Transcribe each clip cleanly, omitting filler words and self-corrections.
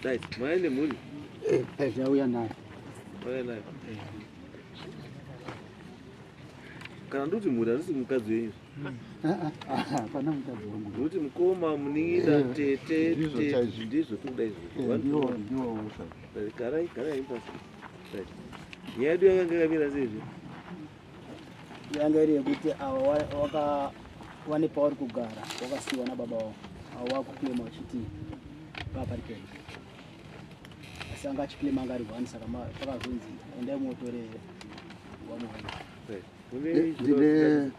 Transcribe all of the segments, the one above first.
Right, mai nemhuri. Eh, eh, zvauya nayo. Vauya nayo. Kana ndoti mhuri handisi mukadzi wenyu. Ah, ah, hapana mukadzi wangu. Ndoti mukoma, munin'ina, Eh, tete, ndizvo tete, chaizvo. ndizvo tikuda izvozvo. Eh, Ndiwo ndiwo wose. Right, Garai, garai pasi. Right. Nyaya yedu yakanga yakamira sei zve? Yanga iri yekuti ava waka wane pauri kugara wakasiiwa nababa wavo avo wakuklema vachiti paa pari pedu asi anga achiklema anga ari one saka pakazonzi endai motore vamwe venyu. Right. Mune Ndine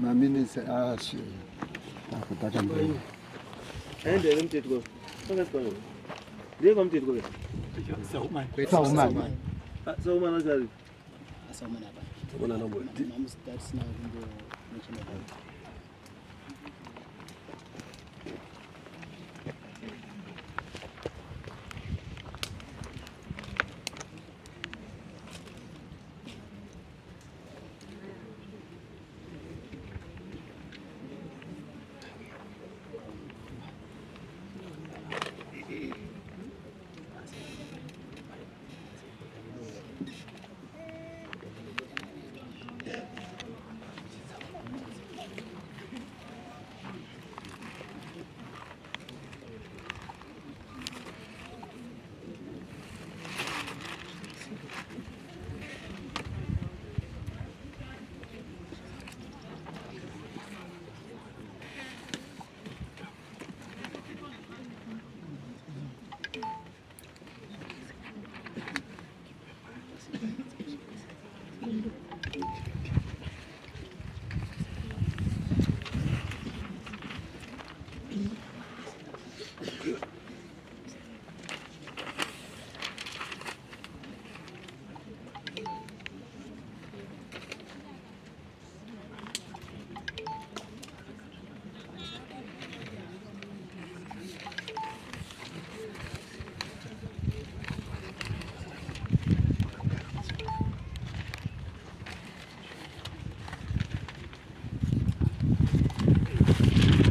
maminitsi ashe akutaka mberi. Aende here mutetwa? Pakasi pano. Ndiye kwamutetwa ke? Saumani. Ah, Saumana achari. Asaumana apa Saumana anamboya. mamusitarisina kumbo mention about.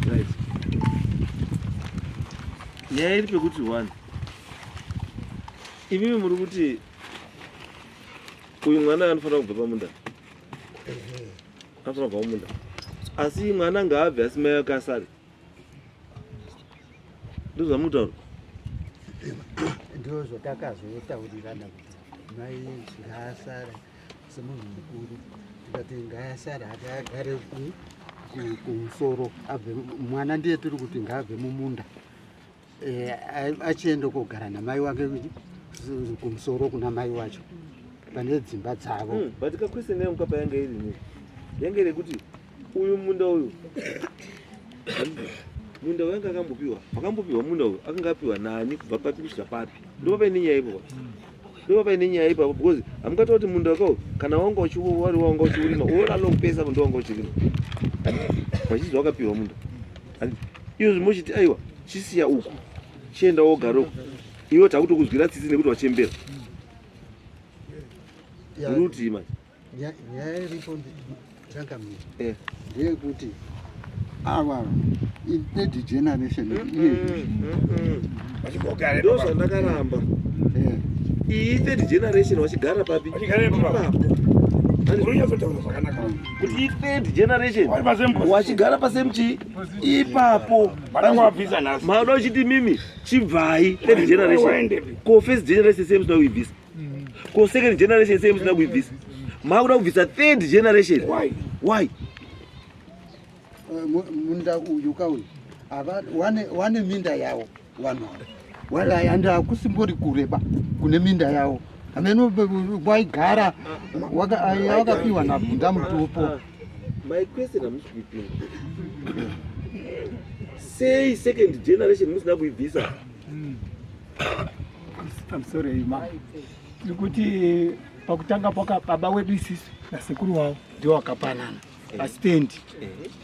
Right. Nyaya iri pekuti one. Imimi muri kuti uyu mwana anofanira kubva pamunda. Anofanira kubva pamunda. Asi mwana ngaabve asi mai vake asare. Ndozvamutaura. Ndizvo zvatakazotaurirana kuti mai ngaasare semunhu mukuru, tikati ngaasare hake agare kumusoro abve mwana ndiye tiri kuti ngaabve mumunda. Eh, achienda kogara namai wake kumusoro kuna mai wacho pane dzimba dzavo. But ka question yangu kapa yanga iri nei? Yanga iri yekuti uyu munda uyu munda uyu anga akambopiwa akambopiwa munda uyu akanga apiwa nani kubva papi kusvika papi ndipo paine nyaya ipapo ndipo paine nyaya ipapo because hamungataura kuti munda wako kana wanga wari wanga uchiurima all along pesa ndo wanga uchirima vachizwa wakapiwa munda. Izvo mochiti aiwa chisiya uku chienda wogara uku iwe takutokuzwira tsitsi nekuti wachembera. Ruti manje. Nyaya iripo changamire Eh. ndeyekuti ava third generation iye. Ndo zvandakaramba. Iyi third generation vachigara papi? Vachigara ipapo. Ipapo. Unonyatsotaura zvakanaka. Kuti i third generation Vari pasame position. wachigara pasame chii ipapo. Vananga vabvisa nhasi. Mauda uchiti mimi chibvai third generation. Waendepi? Ko first generation sei musina kuibvisa? Ko second generation sei musina kuibvisa? Makuda kubvisa third generation. Why? Why? Munda uyu kauyu ava wane minda yavo vanhu ava wala andi hakusimbori kureba kune minda yavo amene waigara wakapiwa nabvunda mutupo. My question hamusi kuipinda. Sei second generation musina kuibvisa? Pamusoro ima tiri kuti pakutanga paka baba wedu isisu nasekuru wavo ndiwo wakapanana pasitendi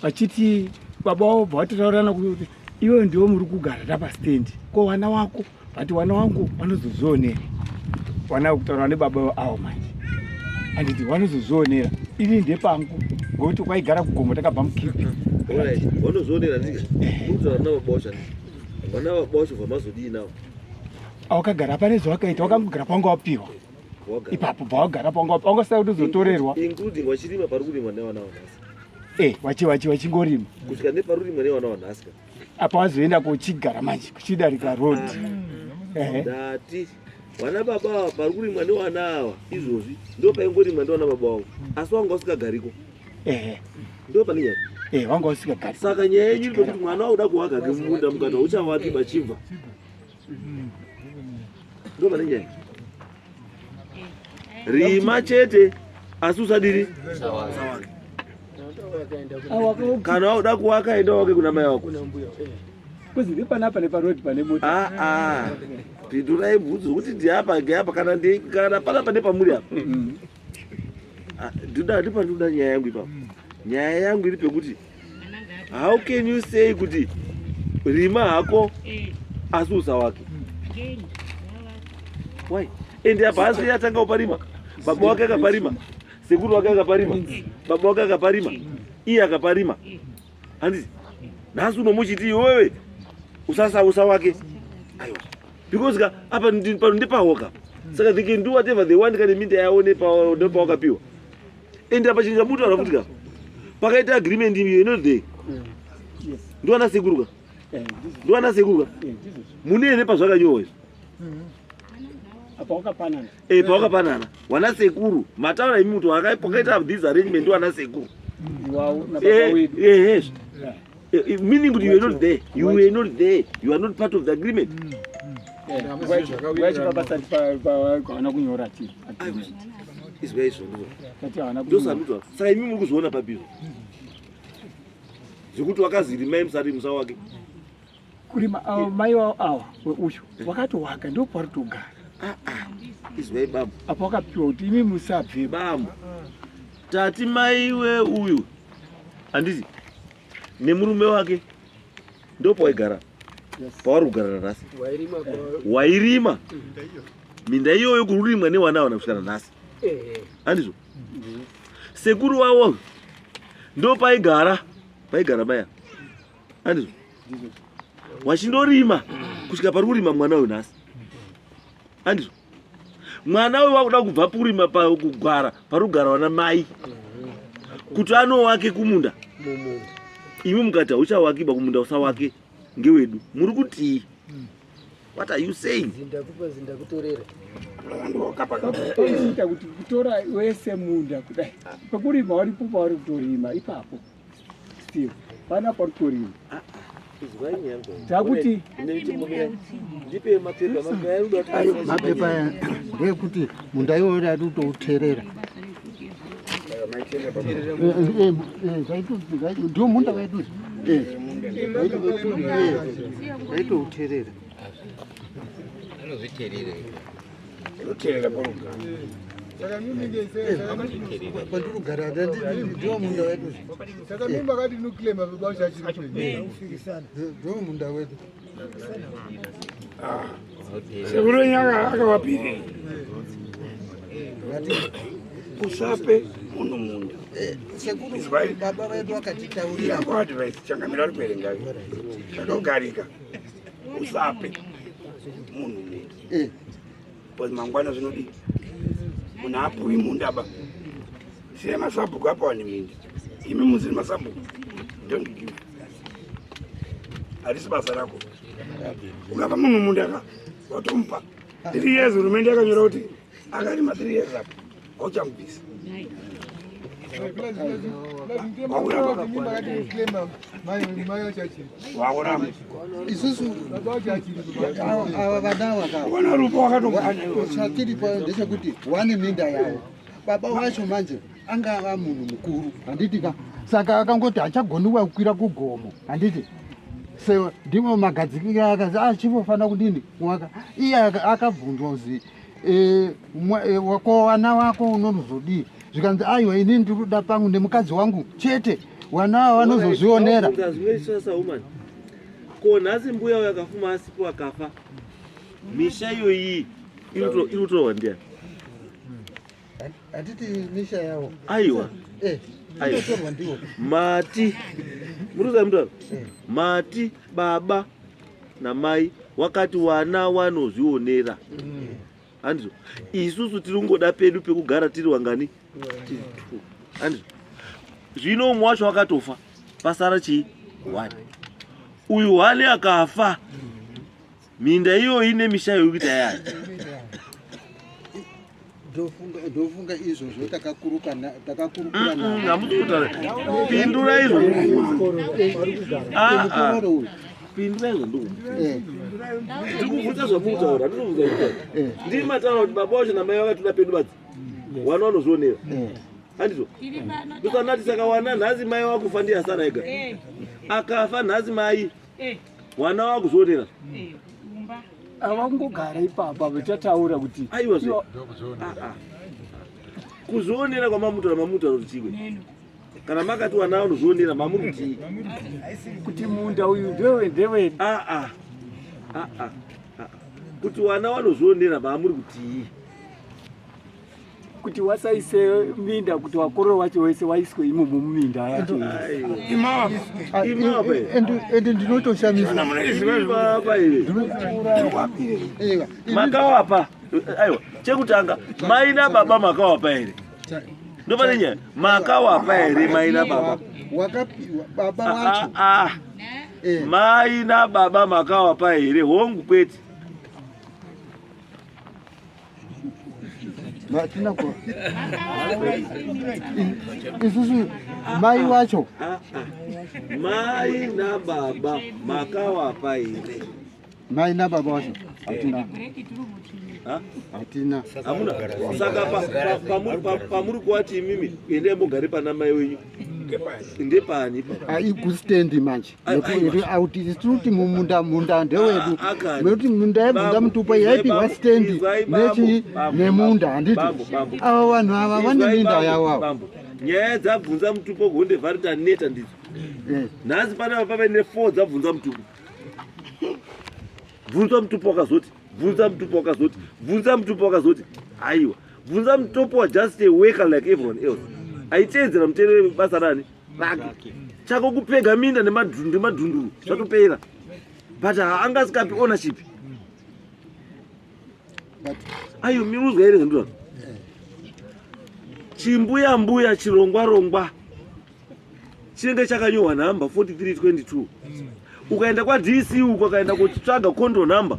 vachiti baba wavo bva vatotaurana kuti iwe ndiwo muri kugara tapasitendi ko wana wako but wana wangu vanozozvionera wana kutaura nebaba avo manje anditi vanozozvionera ini ndepangu ngokuti kwaigara kugomo takabva mukipi. Alright, vanozvionera ndika. Murikutaura vana baba vacho handiti? Vana baba vacho vamazodii navo? Awakagara pane zvawakaita, wakangogara pawanga wapiwa ipapo, bva wagara pawanga wapiwa, wangasina kutozotorerwa. Including wachirima pari kurimwa nevana vanhasi. Eh, wachi wachi wachingorima kusvika nepari kurimwa nevana vanhasi ka. Apa wazoenda kochigara manje kuchidarika road. Ehe. Ndati vana baba ava pari kurimwa nevana ava izvozvi ndo paingorimwa ndivana baba vavo, asi wanga usikagariko. Ehe. Ndo pane nyaya. Eh, wanga usikagari. Saka nyaya yenyu iri pekuti mwana wakuda kuwaka munda mukati hauchawaki bachibva, ndo pane nyaya. Rima chete asi usadiri. Kana wakuda kuwaka, enda wake kuna mai wako. Kuzi ndipanapa neparodi pane mota. Aa, pindurai bvunzo kuti ndiapa ngeapa kana ndi kana panapa nepamuri apa. Ah, ndinoda ndipa ndinoda nyaya yangu ipapo. Nyaya yangu iri pekuti how can you say kuti rima hako asi usawake? Why? Ende apa asi atanga kuparima, baba wake akaparima, sekuru wake akaparima, baba wake akaparima, iye akaparima, handiti? Nhasi unomuchiti iwewe usasa usawake? Aiwa, because ka apa pano ndepahoka, saka they can do whatever they want kana minda yavo nepawakapiwa. Ende apa chinhu chamutaura futi ka, pakaita agreement, you not there. Ndiwana sekuru ka? Ndiwana sekuru ka? Mune here pazvakanyorwa izvi? Apa wakapanana. Eh, pawakapanana wana sekuru mataura imi kuti pakaita this arrangement ndiwana sekuru. Iwawo nababa wedu. Eh, meaning kuti you were not there, you were not there, you are not part of the agreement. Wacho papasati hawana kunyora ti agreement. Izwa izvo ndizvo. Tati hawana kunyora. Ndosamudzwa. Saka imi muri kuzviona papizvo zvekuti wakazirimai musati musa wake? Kurima ava mai wavo ava uyu wakatowaka, ndo pauri togara. Izwai bambo. Apa wakapiwa kuti imi musabve. Bambo, tati maiwe uyu, handiti, nemurume wake ndopawaigara pawari kugara nanhasi, wairima minda iyoyo kururimwa newana wana kusvika nanhasi, handizvo? Sekuru wavo ndo paigara, paigara maya, handizvo? Wachindorima kusvika pari kurima mwana uyu nhasi, handizvo? Mwana uyu wakuda kubva kurima pakugara pari kugara wana mai kuti anowake kumunda, imi mukati hauchawakiba kumunda, usawake ngewedu. Muri kutii? What are you saying? Zindakupa zindakutorera. Pakuita kuti kutora wese munda kudai, pekurima waripo pauri kutorima ipapo, still pana pari kutorima. Takuti Ndipe mapepa, mapepa. Ayo mapepa aya ndeyekuti munda iwoyo ari kutouterera. Ndio munda wedu, vaitouterera. Unoterera parugare. Pandirikugara ndio munda wedu. Saka mimi makati nuclaim baba uchachiri. Ndio munda wedu. Sekuru wenyu akavapirei? Usape munhu munda. Sekuru Izwai. baba vedu vakatitaurira. Yako advice, changamira ari kuverenga zvakagarika. Usape munhu munda because mangwana zvinodii? Munhu apuwi munda ba. Siye masabhuku apawa neminda. Imi musiri masabhuku, don't give. Harisi basa rako. Ukapa munhu munda ka, watomupa 3 years. Hurumende yakanyora kuti akarima 3 years apo hauchamubvisa. Wakuramba. Mimi makati nuclaim mai uchachiri. Wakuramba. Isusu Baba uchachiri. Ava vana vaka Wana rupo wakatokwana. Chatiripo ndechekuti wane minda yavo. Baba wacho manje angava munhu mukuru, handiti ka? Saka akangoti hachagoniwa kukwira kugomo, handiti? Se ndimo magadzikiro akazi achivofanira kudini waka iye akabvunzwa kuzi ko wana wako unonozodii? Zvikanzi aiwa, inini ndiri kuda pangu nemukadzi wangu chete, wana ava vanozozvionera. Zvinoisasa ko nhasi mbuya uyo akafuma asipo, akafa, misha iyoyi iri kutorwa ndiani? Hatiti misha yavo. Aiwa. Aiwa. Inotorwa ndiwo. Mati muri kuzai mutauro mati baba namai. Wakati wana wanozvionera. Handizvo? Isusu tiri kungoda pedu pekugara tiri wangani? Tiri two. Handizvo? Zvino umwe wacho wakatofa. Pasara chii? One. Uyu one akafa. Minda iyoyi nemisha iyoyi kuita yayo. Ndofunga izvozvo takakurukura Hamusi kutaura. Pindura izvo. Ah, ah. Pindura izvo ndikubvunza. Ndiri kubvunza zvamuri kutaura, handisi kubvunza kutaura. Ndiri mataura kuti baba wacho namai vakatoda pedu badzi. Wana vanozvionera. Handizvo? Ndosanati saka wana nhasi mai wakufa ndiye asara ega. Akafa nhasi mai. Wana wakuzvionera. Avangogara ipapa vachataura kuti aiwa zve. Kuzvionera kwamamutaura mamutaura kuti chikwe. Kana makati wana vanozvionera mamuri kuti kuti munda uyu ndewe ndewe. Ah ah. Ah ah. Kuti wana vanozvionera mamuri kuti kuti wasaise minda kuti wakororo wacho wese waiswe imomo muminda yacho. Ende ndinotoshamiswa. Makawapa. Aiwa, chekutanga mai nababa makawapa here? Ndopane nyaya. Makawapa here mai nababa? Wakapiwa baba wacho. Ah, ah. Mai nababa makawapa here? Hongu kwete. Hatina ku isusu mai wacho. Mai nababa makawapa here? Mai nababa wacho hatina. Hatina. Hamuna. Saka pamuri kuwati imimi endai mugare pana mai wenyu. Ndepani ipapo? Ikustendi manje. Tiri mumunda munda ndewedu. Nekuti munda yebvunza mutupo yaipiwa stendi nechi nemunda handiti. Ava vanhu ava vane minda yavo ava. Nyaya dzabvunza mutupo gonde vari taneta ndidzo. Nhasi panapa pave ne 4 dzabvunza mutupo. Bvunza mutupo wakazoti, bvunza mutupo wakazoti, bvunza mutupo wakazoti. Aiwa, bvunza mutupo wa just a worker like everyone else. Aiteedzera muterere basa rani? Rake. Chako kupega minda nemadhunduru zvatopera. But haanga asikapi ownership. Ayo miruzwa here zvandura? Chimbuya mbuya chirongwa rongwa chinenge chakanyorwa nhamba 4322. Ukaenda kwa DC uko ukaenda kutsvaga control number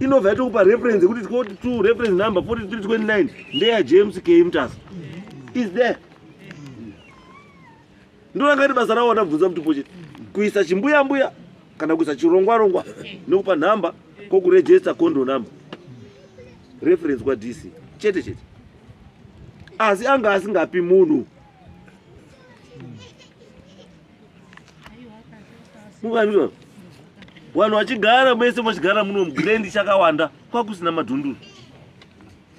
inobva yatokupa reference yekuti 42 reference number 4329 ndeya James K Mutasa. Is there. Ndoranga basa rawo ndabvunza mutupo chete. Kuisa chimbuya mbuya kana kuisa chirongwa rongwa nekupa nhamba kokuregister control number. Reference kwa DC chete chete. Asi anga asingapi munhu. Mukanzwa? Vanhu vachigara mese vachigara muno muGrand chakawanda kwakusina madhunduru.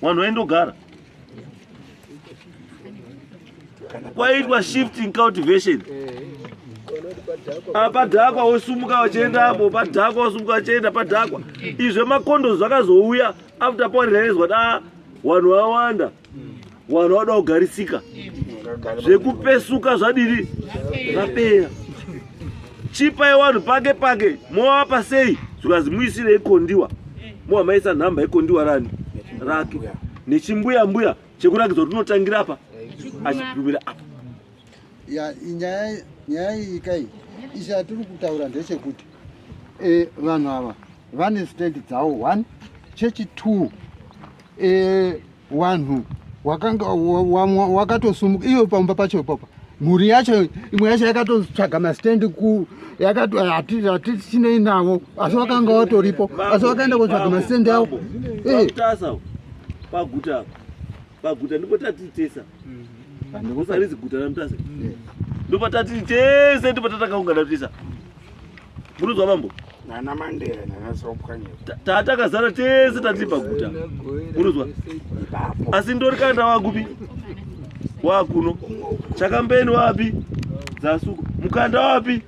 Vanhu vaindogara. Kwaitwa shifting cultivation. Padhakwa wosumuka vachienda apo, padhakwa wosumuka vachienda padhakwa. Izvo makondo zvakazouya after parealizwa da vanhu vawanda. Vanhu vada kugarisika. Zvekupesuka zvadini? Zvapera. Chipai vanhu pake pake, movapa sei? Zvikazi muisirei kondiwa. Mova maisa nhamba yekondiwa rani? Rake. Nechimbuya mbuya chekurakidza kuti unotangira apa achigumira apa. Ya, nyaya iyi kai ichi atiri kutaura ndechekuti vanhu ava vane stand dzavo 1 chechi 2 vanhu wakanga wakatosumuka iyo pamba pacho ipapo mhuri yacho imwe yacho yakatotsvaga mastendi ku yakato hatichinei navo asi wakanga watoripo asi wakaenda kotsvaga mastendi avo. Mutasa paguta paguta ndipo tatitesa usarizi guta raMutasa ndipo tatitese ndipo tatakaungana tisa munozwa mambo Nana Mandela nana Sopwanyika. Tatakazara tese tatiri paguta munozwa asi ndorikanda wakupi wakuno chakambeni wapi dzasuko mukanda wapi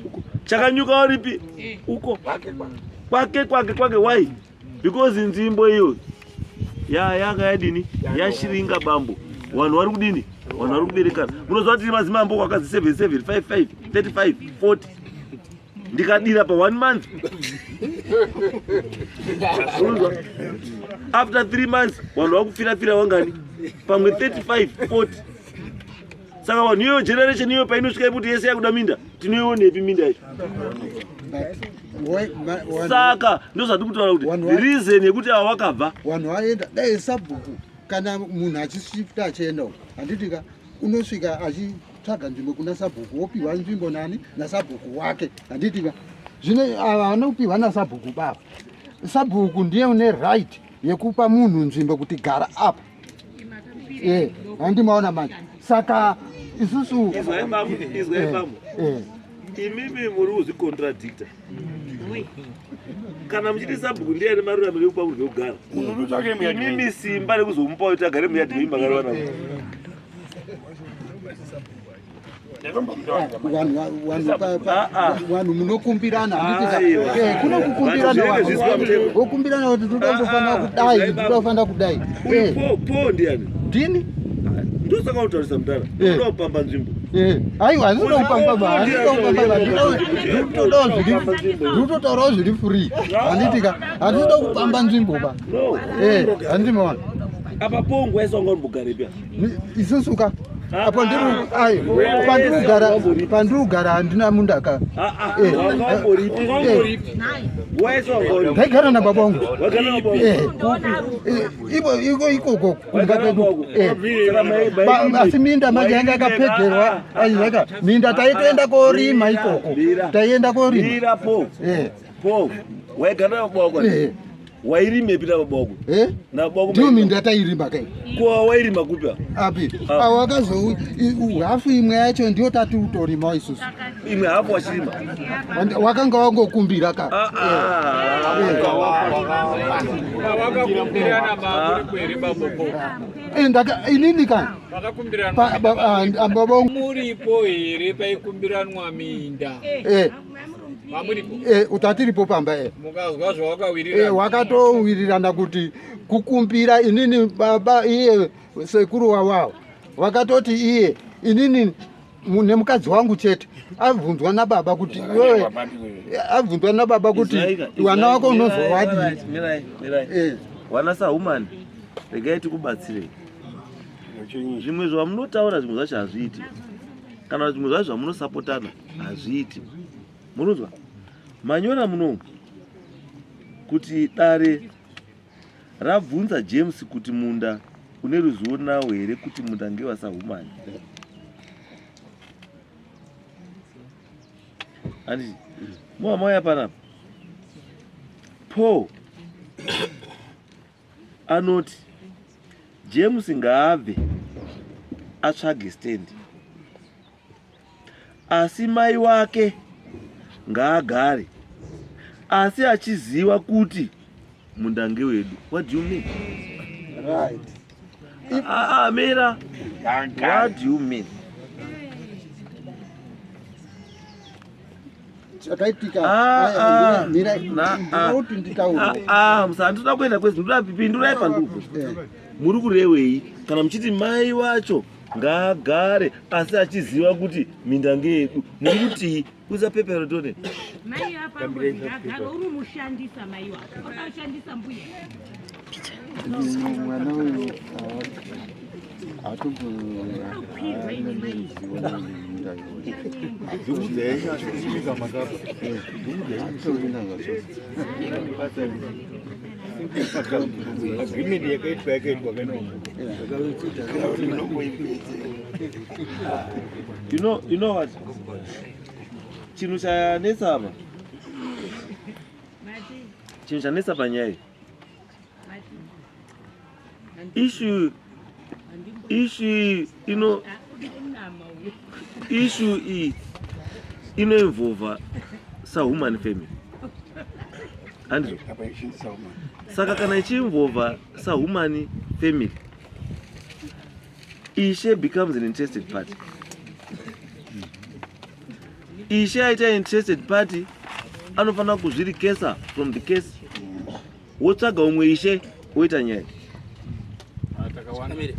uko chakanyuka waripi uko kwake kwake kwake why because nzvimbo iyo yanga yadini yashiringa bambo vanhu vari kudini vanhu vari kuberekana munoziva kuti madzimambo kwakadzi 7 7 5 5 35 40 ndikadira pa 1 month Unonzwa? After 3 months vanhu vakufira-fira wangani pamwe 35 40. Saka vanhu iyoyo generation iyoyo painosvika yekuti yese yakuda minda, tinoionepi minda yacho? Saka ndozvati kutaura kuti reason yekuti ava wakabva vanhu vaenda dai sabhuku kana munhu achishifta achienda uko handiti ka unosvika achitsvaga nzvimbo kuna sabhuku wopiwa nzvimbo nani nasabhuku wake handiti ka zvino ava vanopiwa nasabhuku baba sabhuku ndiye une right yekupa munhu nzvimbo kuti gara apa. Eh, handimaona manje saka isusu izwai bambo, izwai bambo. Imimi muri kuzvicontradicta. Kana muchiti sabhuku ndiye ane maruramiro ekupa munhu pekugara, imimi simba rekuzomupa kuti agare muyadhi menyu makarova navo. Vanhu munokumbirana kuno kukumbirana vokumbirana kuti toda kufanira kudai, toda kufanira kudai. Po ndiani? Ndini. Ndosaka kutaurisa mudhara, unoda kupamba nzvimbo. Aiwa, handinoda kupamba ba, handinoda kupamba ba, ndinototaurawo zviri free, handitika handinoda kupamba nzvimbo ba. Handimaona apa pongo yaisa wanga urimbogare pia isusu ka apo ndiri ai pandiri kugara handina munda ka. Ndaigara nababa vangu ivo ikoko kumba kwedu, asi minda manje yanga yakapegerwa aizvaka minda taitoenda korima ikoko, taienda korima. Po waigara nababa wako, wairimepi nababa wako? Nababa wako. Ndiyo minda tairima kai. Ko wairima kupi? Api awakazo hafu imwe yacho ndiyo tati utorimawo isusu. Imwe hafu wachirima? Wakanga wangokumbira ka. Vakakumbirana mamuripo here bambopo? Inini ka baba muripo here paikumbiranwa minda? Mamuripo? Utatiripo pamba. Mukazwa zvawakawirirana? Wakatowirirana kuti kukumbira inini baba iye sekuru wawawo wakatoti iye inini nemukadzi wangu chete, abvunzwa nababa kuti iwewe, abvunzwa nababa kuti wana wako unozowadii. Mirai, mirai. Wana sahumani, regai tikubatsirei. Zvimwe zvamunotaura, zvimwe zvacho hazviiti, kana zvimwe zvacho zvamunosapotana hazviiti. Munonzwa manyora munomu kuti dare rabvunza James kuti munda une ruzivo nawo here kuti munda ngewasahumani, handiti? Muva mauya panapa, Paul anoti James ngaabve atsvage stand, asi mai wake ngaagare, asi achiziva kuti munda ngewedu. What do you mean? Right. Ah, ah, mira, what do you mean? Chakaitika Ah, ah. kuti nditaure. Ah, musandoda kuenda kwezi, ndoda pindurai pandubvo. Muri kurevei kana muchiti mai wacho ngaagare asi achiziva kuti minda ngeyedu? Muri kutii? Uza pepa rotone. Mai apa ngagara uri mushandisa mai wako wakashandisa mbuya. Mwana uyu hatombo. Kwirwa ini mai. Hatorina zvachose. Agreement yakaitwa yakaitwa kanoma. You know what, chinhu chanetsa apa, chinhu chanetsa panyaya iyi, issue ino issue iyi inoinvolva sahuman family, handizvo? Saka kana ichiinvolva sahuman family, ishe becomes an interested party. Ishe aita interested party, anofanira kuzvirecasa from the case, wotsvaga umwe ishe woita nyaya. Takawanda. Ane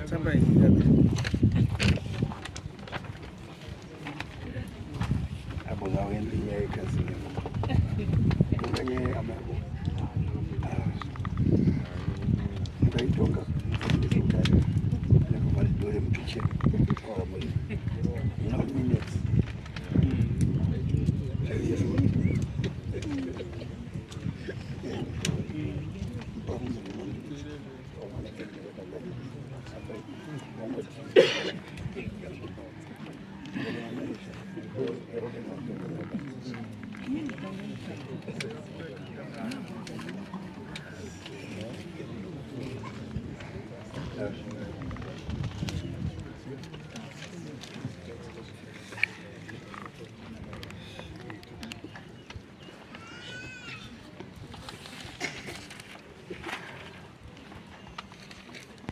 tsamba. Apo ngauende nyaya ikasike.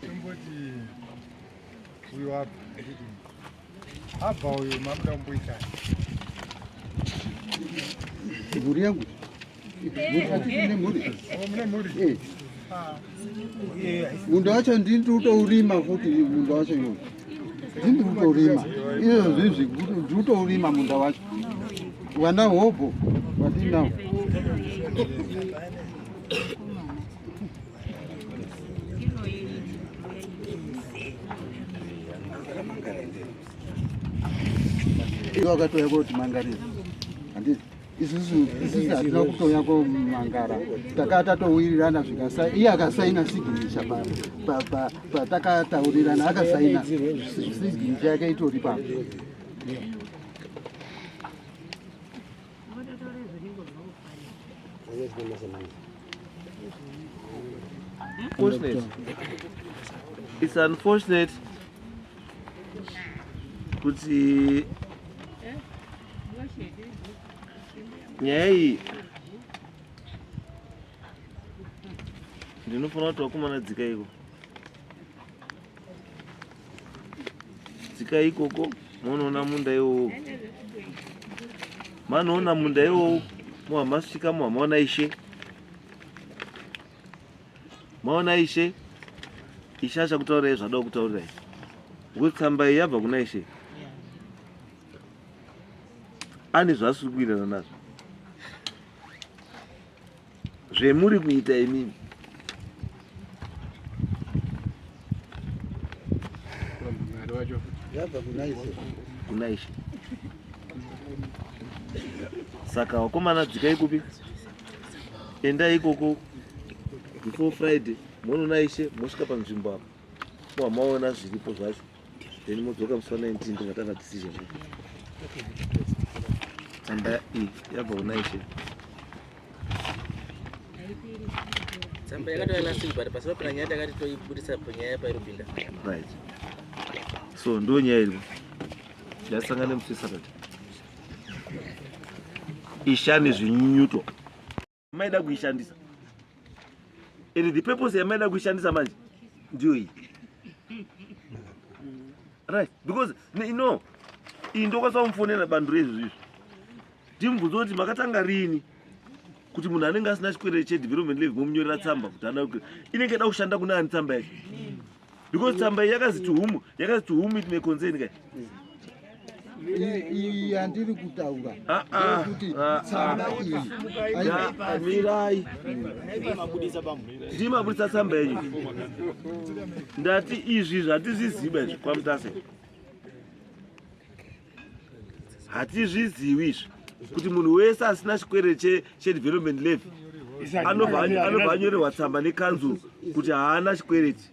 Tomboti uyo abva abva uyo makuda kumboita mhuri yangu mune mhuri mune mhuri eh. munda wacho ndini ndikutourima futi munda wacho iwoyo ndini ndikutourima izvo zvinhu ndikutourima munda wacho wana hobho wandinawo Wakatouya koti mangarira handiti isusu isusu hatina kutouya komangara takaa tatowirirana zvikasa iye akasaina signature patakataurirana akasaina signature yake itori papo. Unfortunate. It's unfortunate kuti nyaya iyi ndinofanira kuti vakomana dzika iko dzika ikoko monoona munda iwowo manoona munda iwowo moha masvika moha maona ishe maona ishe ishe achakutaurirai zvada kutaurirai ngokuti tsamba iyi yabva kuna ishe ane zvaasiri kuwirirana nazvo zvemuri kuita imimi kuna ishe saka vakomana dzikai kupi endai ikoko before friday monoona ishe mosvika panzvimbo apo moamaona zviripo zvacho then modzoka musi wa 19 tingatanga decision tsamba iyi yabva kuna ishe Tsamba yakatouya last week but pasina kupinda nyaya takati toibudisa nyaya pairupinda. Right. So ndo nyaya iripo. Ndasangana musi Saturday. Ishane zvinyunyuto. Maida kuishandisa. And the purpose yamaida kuishandisa manje ndiyo iyi. Right. Because you know, iyi ndokwanisa kumufonera bandu rezvi izvi. Ndimubvunze kuti makatanga riini kuti munhu anenge asina chikwereti chedevelopment levy momunyorera tsamba kuti ana inenge ida kushanda kuna ani tsamba yacho because tsamba iyi yakazi to whom yakazi to whom it may concern kai iyi yandiri kutaura ah, ah, kuti ah, tsamba iyi mirai ndimabudisa tsamba yenyu ndati izvi zvatizviziva izvi kwamutase Hatizviziwi izvi kuti munhu wese asina chikwere chedevelopment levy anobva anyorerwa tsamba nekanzuru kuti haana chikwereti.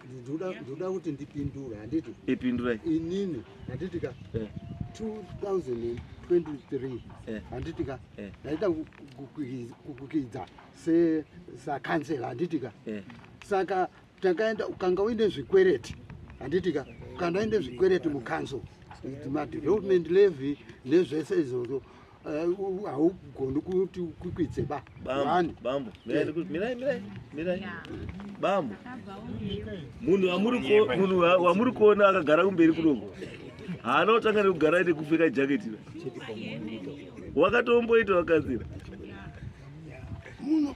Ndoda kuti ndipindure handiti? Ipindurai. Inini handiti ka 2023 eh. handiti ka eh. ndaita kukwikwidza sakansela handiti ka eh. saka takaenda ukanga uine zvikwereti handiti ka ukanga uine zvikwereti mucouncil madevelopment levy nezvese izvozvo eh, haugoni kuti ukwikwidze ba One. Bambo, mirai, mirai, mirai. Bambo. Munhu wamuri munhu wamuri kuona akagara kumberi kunoku. Haana kutanga nekugara nekupfeka jacket. Wakatomboita wakanzira. Muno.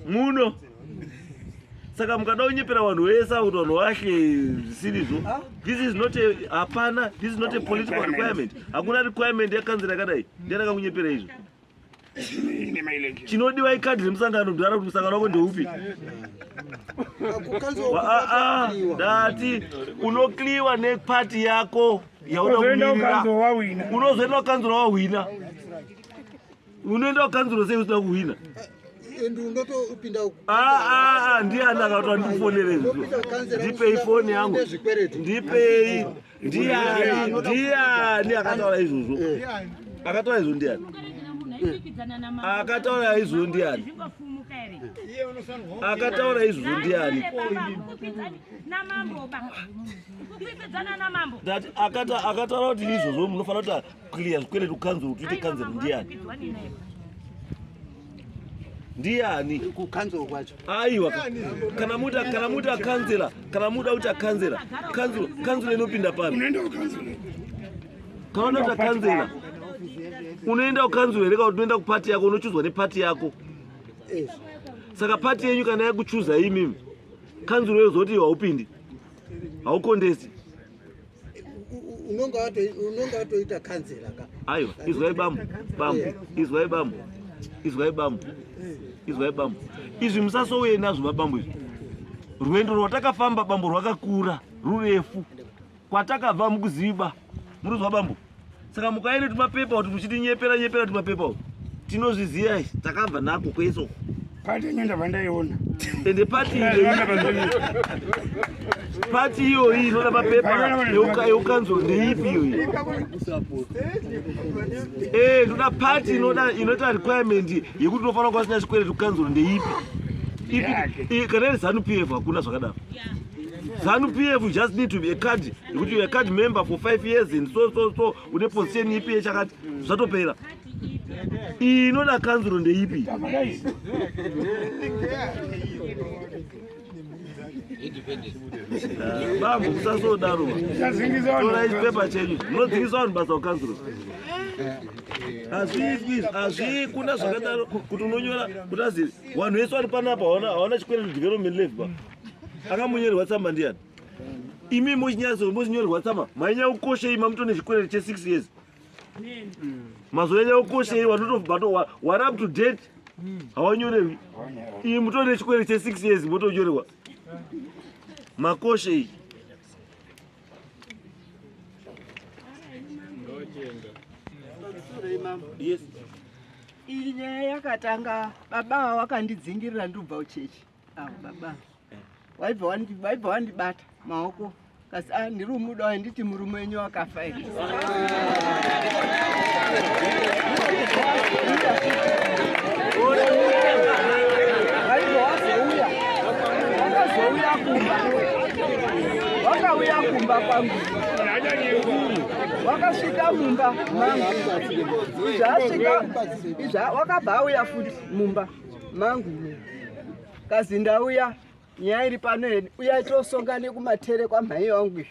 Muno. Saka mukada kunyepera vanhu vese avo kuti vanhu vahle zvisirizvo. This is not a hapana, this is not a political requirement. Hakuna requirement yakanzira yakadai. Ndiani akakunyepera izvo? Chinodiwa ikadhi remusangano mdara kuti musangano wako ndeupi? Ah, ah, ndati unokliwa nepati yako yauda kumirira. Unozoenda kukanzura wahwina. Unoenda kukanzura sei usina kuhwina? And unotopinda Ah, ah, ah, ndiani akati ndifonere izvo? Ndipei foni yangu. Ndipei. Ndiani? Ndiani akataura izvozvo? Akataura izvo ndiani? Akataura izvo ndiani? Akataura izvozvo ndiani? Ndati akataura kuti izvozvo munofanira kuti clear zvikwereti kukanzuru kuti uite kanzuru ndiani? Ndiani? Kukanzuru kwacho. Aiwa, kana muda kana muda kanzela, kana muda kuti kanzela, kanzuru kanzuru inopinda papi? Unoenda kukanzuru. Kana unoda kuti kanzela, unoenda kukanzuru here kana kuti unoenda kupati yako unochuzwa nepati yako? Saka pati yenyu kana yakuchuza imimi, kanzuru yozoti haupindi, haukondesi. Unonga watoita kanzela ka. Aiwa, izwai bambo, bambo, izwai bambo, izwai bambo, izwai bambo. Izvi musasouye nazvo vabambo izvi. Rwendo rwatakafamba bambo rwakakura, rurefu. Kwatakabva mukuziva. Murikuzwa bambo? Saka mukaende tumapepa kuti muchitinyepera nyepera tumapepa uku. Tinozviziva izvi, takabva nako kwese uku. Pati yenyu ndabva ndaiona. Ende pati pati iyoyi inoda mapepa eukanzuro ndeipi iyoyi? Eh, ndoda pati inoda inoita requirement yekuti unofanira kuva usina chikwereti kukanzuro ndeipi? Ipi kana iri ZANU PF hakuna zvakadaro. ZANU PF you just need to be a card yekuti you are a card member for 5 years and so so so une position ipi yechakati zvatopera. Iyi inoda kanzuro ndeipi? Bambo musasodaro. Torai chipepa chenyu. Munodzingisa vanhu basa kukanzuro. Hazviitwi izvi, hazvikuna zvakadaro kuti unonyora kuti azi vanhu vese vari panapa hawana chikwereti development levy ba. Akamunyorerwa tsamba ndiyani? Imi mochinyatso mochinyorerwa tsamba mainyanya kukoshei mamutone chikwereti che 6 years. Mazonyanya kukoshei vanotobva wari up to date hawanyorerwi. Iyi mutone chikwereti che 6 years motonyorerwa. Makoshei. Yes. Iyi nyaya yakatanga baba ava wakandidzingirira ndobva kuchechi. Avo baba. Waibva wandibata maoko. Kasi ah ndiri umuda wainditi murume wenyu wakafa here. Waibva wazouya. Wakazouya kumba. Wakauya kumba kwangu. Wakasvika mumba mangu. Izvasvika izva wakabva auya futi mumba mangu. Kazi ndauya nyaya iri pano here uyai tosongane kumatere kwamhai wangu izvo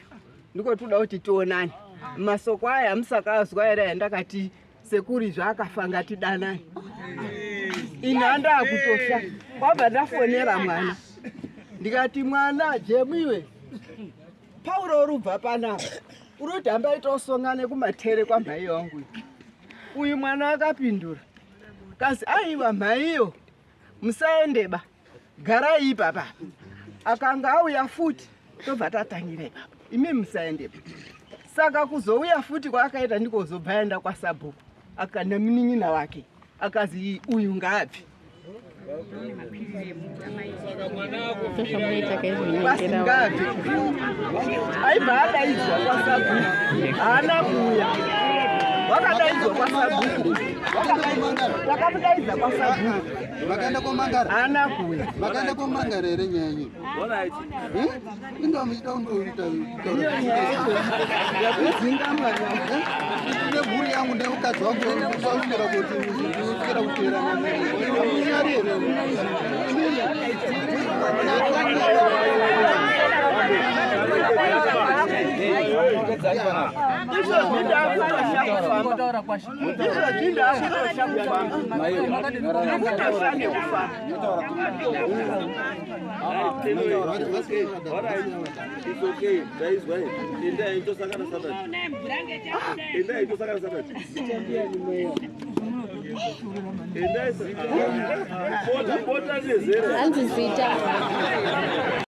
ndiko toda kuti tionane masoko aya amusakazwa here ayandakati sekuru izvo akafa ngatidanane ini handakutosha kwabva ndafonera mwana ndikati mwana jemu iwe pauro uri ubva panapa uri kuti hambai tosongane kumatere kwamhai wangu uyu mwana akapindura kazi aiwa mhaiyo musaendeba garai ipapa akanga auya futi tobva tatangira ipapa imi musaendepa saka kuzouya futi kwaakaita ndikozobva aenda kwasabhuku akana munin'ina wake akazi uyu ngaabve Ngaabve aibva adaidzwa kwasabhuku haana kuuya wakadaidzwa kwasabhuku takamudaidza kwasabhuku Makaenda komangara? Haana kuuya. Makaenda komangara here nyaya yenyu? Inga muchida kundoita kudzinga mwana. Nemhuri yangu nemukadzi wangu kuswera kuti kuswera kuteera munyari here? Izvozvi ndakutosha kufamba. Izvozvi ndakutosha kufamba. Ndakutosha nekufamba. It's okay. Ndaizwa here. Endai tosangana Saturday. Endai tosangana Saturday. Endai bota bota nezera. Hanzi zita.